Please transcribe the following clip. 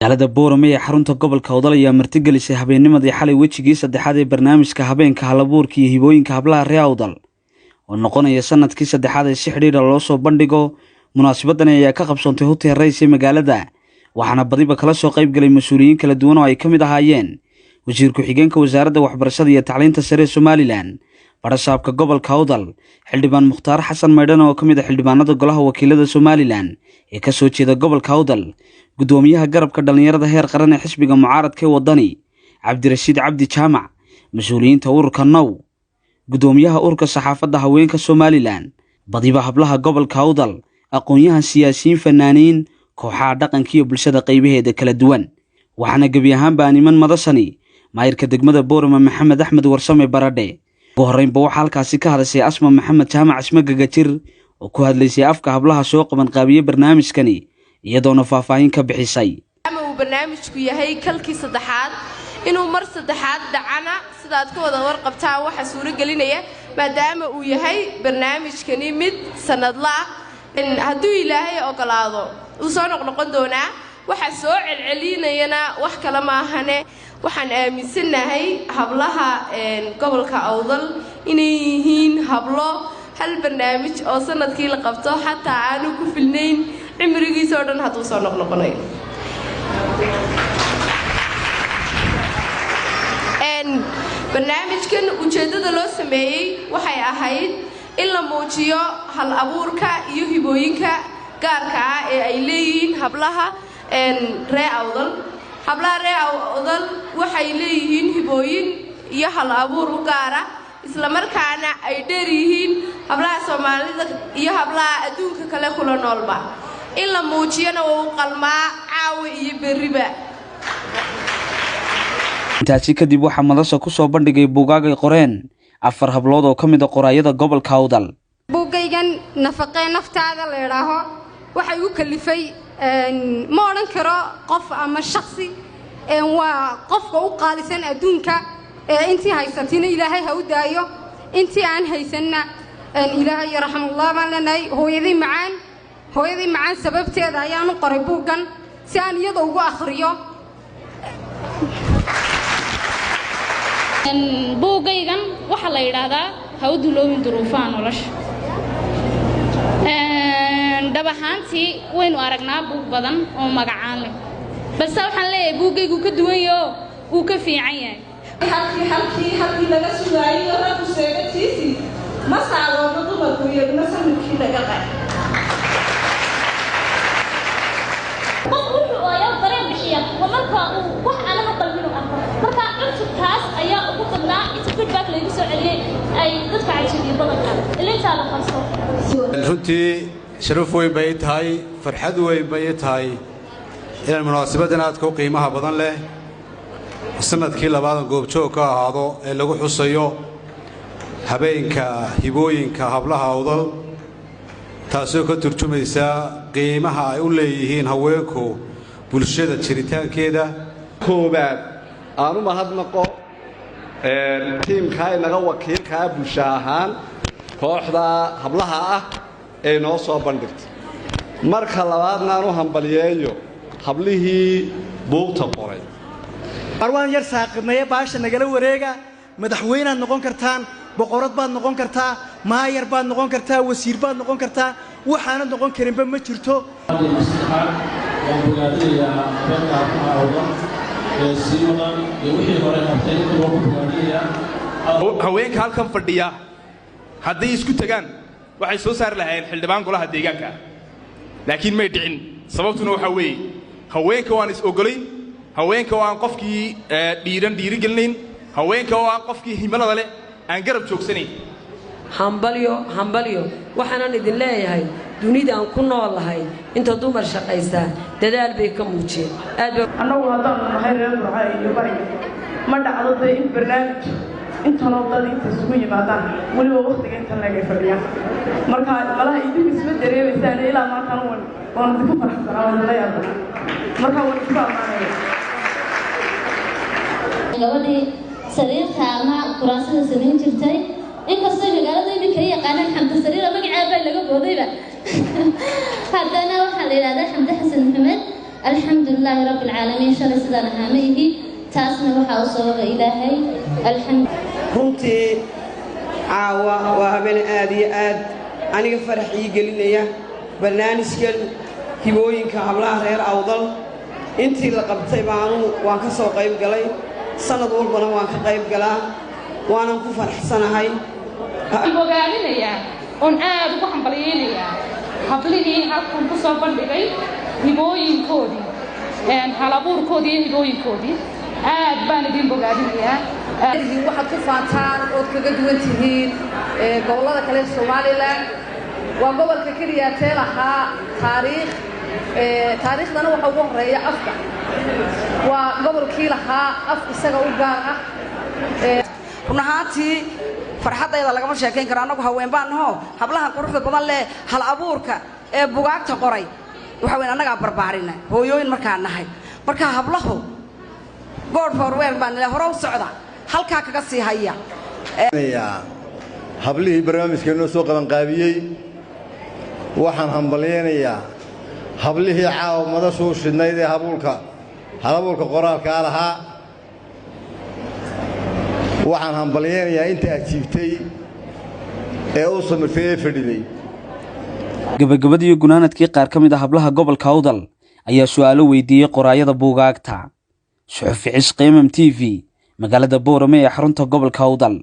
Magaalada Boorame ee xarunta gobolka Awdal ayaa martigelisay habeennimadii xalay wejigii saddexaad ee barnaamijka Habeenka Halabuurka iyo Hibooyinka Hablaha Reer Awdal, oo noqonaya sanadkii saddexaad ee si xidhiidha loo soo bandhigo. Munaasabadani ayaa ka qabsoontay Hotel Rays ee magaalada, waxaana badiba kala soo qayb galay mas-uuliyiin kala duwan oo ay ka mid ahaayeen wasiir ku-xigeenka Wasaaradda Waxbarashada iyo Tacliinta Sare ee Somaliland, badhasaabka gobolka Awdal, Xildhibaan Mukhtaar Xasan Maydhan oo ka mid ah xildhibaanada Golaha Wakiilada Somaliland ee kasoo jeeda gobolka Awdal, guddoomiyaha garabka dhallinyarada heer qaran ee xisbiga mucaaradka ee Waddani, Cabdirashiid Cabdi Jaamac, mas-uuliyiinta ururka Now, guddoomiyaha ururka saxaafadda haweenka Somaliland, badiba hablaha gobolka Awdal, aqoon-yahan, siyaasiyiin, fanaaniin, kooxaha dhaqanka iyo bulshada qaybaheeda kala duwan. Waxaana gebi ahaanba aan iman madashani maayirka degmada Boorama, Maxamed Axmed Warsame Baradhe. Ugu horreynba waxaa halkaasi ka hadashay Asma Maxamed Jaamac, Asma Gagajir, oo ku hadlaysay afka hablaha soo qabanqaabiyey barnaamijkani, iyadoona faahfaahin ka bixisay. Ama uu barnaamijku yahay kalkii saddexaad, inuu mar saddexaad dhacana, sidaad ka wada warqabtaan, waxaa suuro gelinaya maadaama uu yahay barnaamijkani mid sannadla ah. Hadduu Ilaahay ogolaado, uu soo noqnoqon doonaa. Waxa soo celcelinayana wax kale maahane, waxaan aaminsannahay hablaha gobolka Awdal inay yihiin hablo hal barnaamij oo sanadkii la qabto xataa aanu ku filnayn cimrigiisoo dhan hadduu soo noqnoqonayo. Barnaamijkan ujeeddada loo sameeyey waxay ahayd in la muujiyo hal abuurka iyo hibooyinka gaarka ah ee ay leeyihiin hablaha ree Awdal. Hablaha ree Awdal waxay leeyihiin hibooyin iyo hal abuur u gaara, islamarkaana ay dheer yihiin hablaha Soomaalida iyo hablaha adduunka kale kula noolba. In la muujiyana waa u qalmaa caawa iyo berriba. Intaasi kadib waxaa madasha ku soo bandhigay buugaag ay qoreen afar hablood oo ka mid ah qoraayada gobolka Awdal. Buuggaygan Nafaqee Naftaada la idhaaho waxa igu kalifay, ma odhan karo qof ama shaksi, waa qofka u qaalisan adduunka ee intii haysatina Ilaahay ha u daayo, intii aan haysanna Ilaahay raxmullah baan leenahay. Hooyadii macaan, hooyadii macaan sababteeda ayaan u qoray buuggan si aan iyada ugu akhriyo. Buuggaygan waxaa la yidhaahdaa Ha u duloobin duruufaha nolosha. Dhab ahaantii waynu aragnaa buug badan oo magacaan leh, balse waxaan leeyahay buuggaygu ka duwan yaho, uu ka fiican yahay. Halkii laga sugaayo raggu seegatiisii ma saaloono, dumarku iyaguna sanadkii laga qay. Qof wuxuu ayaa dareen bixiya waa marka uu wax aanan u qalmin u arko. Marka cutubkaas ayaa ugu badnaa inta feedback laygu soo celiyey ay dadka cajibiyo badanka ilintaa la qarso. Runtii sharaf weyn bay ii tahay, farxad weyn bay ii tahay inaan munaasabaddan aadka u qiimaha badan leh sanadkii labaadan goobjoog ka ahaado ee lagu xusayo habeenka hibooyinka hablaha Awdal, taasoo ka turjumaysa qiimaha ay u leeyihiin haweenku bulshada jiritaankeeda. Koobaad, aan u mahadnaqo tiimkaa inaga wakiilkaa bulsho ahaan, kooxda hablaha ah ee inoo soo bandhigtay. Marka labaadna aan u hambalyeeyo hablihii buugta qoray. Arwaan yar saaqidnaye, baasha nagala wareega. Madaxweynaad noqon kartaan, boqorad baad noqon kartaa, maayar baad noqon kartaa, wasiir baad noqon kartaa, waxaanad noqon karinba ma jirto. Saddexaad, waan bogaadinayaa habeenka hablaha Awdal ee sii wadan iyo wixii hore qabtay inta waan ku bogaadinayaa. Haweenka halkan fadhiya hadday isku tegaan, waxay soo saari lahaayeen xildhibaan golaha deegaanka ah, laakiin may dhicin. Sababtuna waxaa weeye haweenka oo aan is ogolayn, haweenka oo aan qofkii dhiiran dhiirigelinayn, haweenka oo aan qofkii himilada leh aan garab joogsanayn. Hambalyo, hambalyo. Waxaanan idin leeyahay, dunidaan ku nool lahay inta dumar shaqaysaa dadaal bay ka muujiyeen aad. Annagu haddaanu nahay reer Burca iyo bariga, ma dhacdo dee in barnaamij intanoo dad inta isugu yimaadaan, weliba wakhtiga intan leeg ay fadhiyaan. Marka malaha idinku isma dareemaysaan. Ilaa maanta anu waan idinku faraxsanaa, waan idinla yaabanaa, marka waan idinku ammaanaya. Gabadhii sariirta ama kuraasada samayn jirtay, inkastoo magaalada iminka i yaqaanaan Xamdi Sariira, magaceed baa laga boodayba, haddana waxaa la yidhahdaa Xamdi Xasan Maxamed. Alxamdulilaahi Rabbi Alcaalamiin. Shalay sidaan ahaa ma ihi. Taasna waxaa u sababa Ilaahay, alxamd. Runtii caawa waa habeen aad iyo aad aniga farax ii gelinaya. Barnaamijkan hibooyinka hablaha reer Awdal intii la qabtay baanu waan ka soo qayb galay. Sannad walbana waan ka qayb galaa, waanan ku faraxsanahay. Waxaan bogaadinayaa oon aad ugu hambalyaynayaa hablihii halkan ku soo bandhigay hibooyinkoodii, halabuurkoodii iyo hibooyinkoodii. Aad baan idin bogaadinayaa. Waxaad ku faantaan ood kaga duwan tihiin gobollada kale ee Somaliland, waa gobolka keliya tee lahaa taariikh. Taariikhdana waxa ugu horeeya afka. Waa gobolkii lahaa af isaga u gaar ah. Run ahaantii farxaddayda lagama sheekayn karo. Annagu haween baan nahoo, hablahan quruxda badan leh, hal abuurka ee bugaagta qoray, waxa weyn annagaa barbaarina, hooyooyin markaan nahay. Marka hablahu, go forward baan nile, hore u socda, halkaa kaga sii haya. Hablihii barnaamijka noo soo qabanqaabiyey waxaan hambalyaynayaa. Hablihii caawa madashuu shidnayd ee habuulka halabuurka qoraalkaa lahaa waxaan hambalyaynayaa. Inta ajiibtay ee u samirtay ee fadhiday. Gabagabadii gunaanadkii, qaar ka mid ah hablaha gobolka Awdal ayaa su'aalo weydiiyey qoraayada buugaagta. Suxufi Cisqi, MM TV, magaalada Boorame ee xarunta gobolka Awdal.